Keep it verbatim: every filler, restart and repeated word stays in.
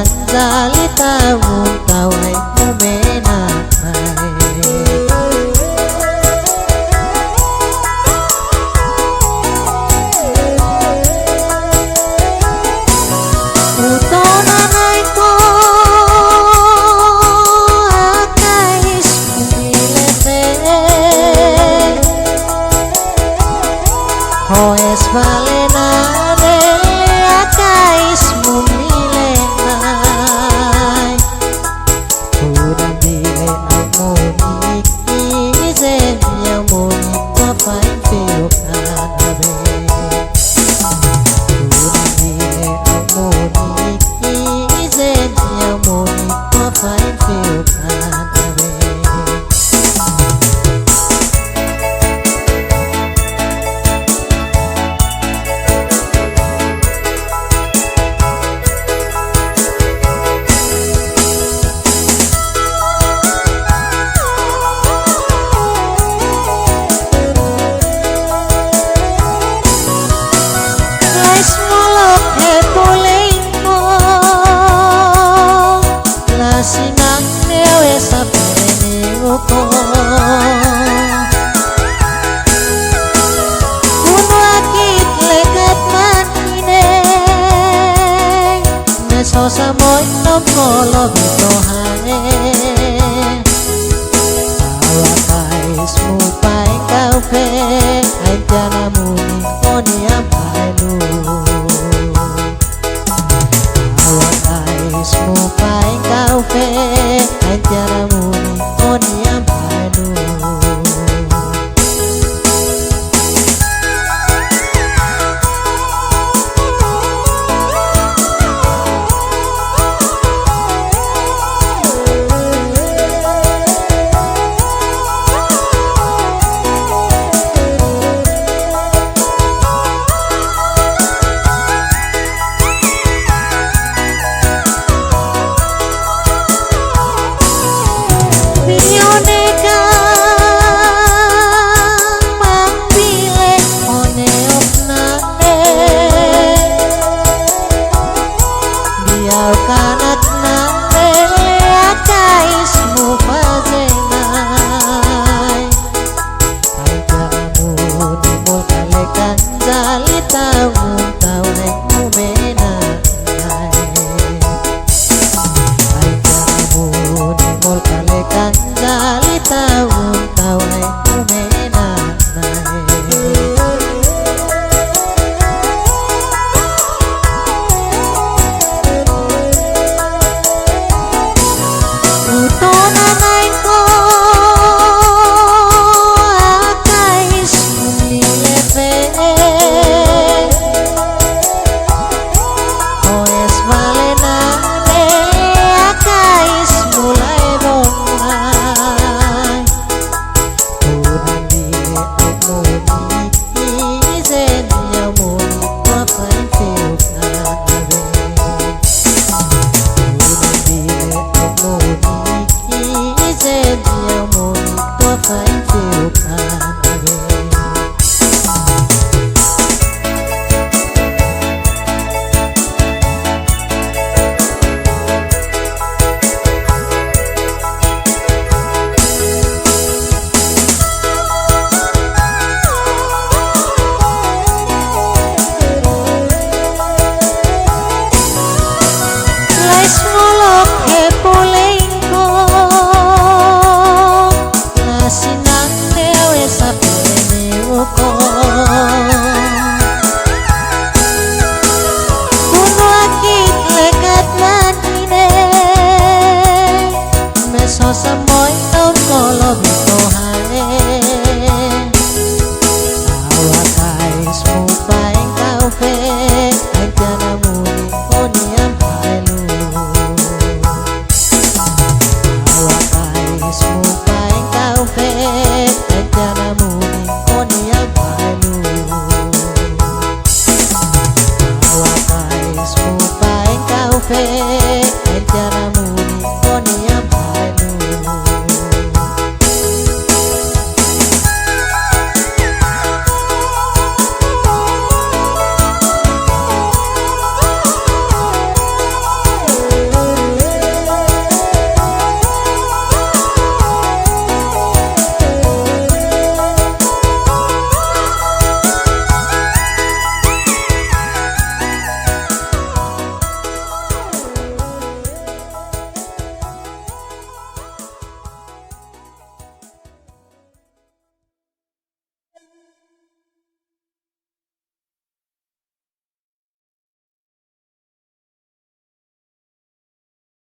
Nzali tau tawai mumena mai. Utona nai ko akais mumile pe. Ho es vale na ne akais mumile nai. Kuna mile amoni, ize mi amoni, kwa fine feo kana be. Kuna mile amoni, ize mi amoni, kwa fine feo kana be. Lais molok he pulei mo. Lasi nang neu esa pale ni uko. Unu akit lekat man ine. Me sosa moi nom kolo bito hane. Awa kais mu paeng kau fe. Ai tiana muni oni am paelu. Awa kais mu paeng kau fe, ai tiana muni oni am paelu.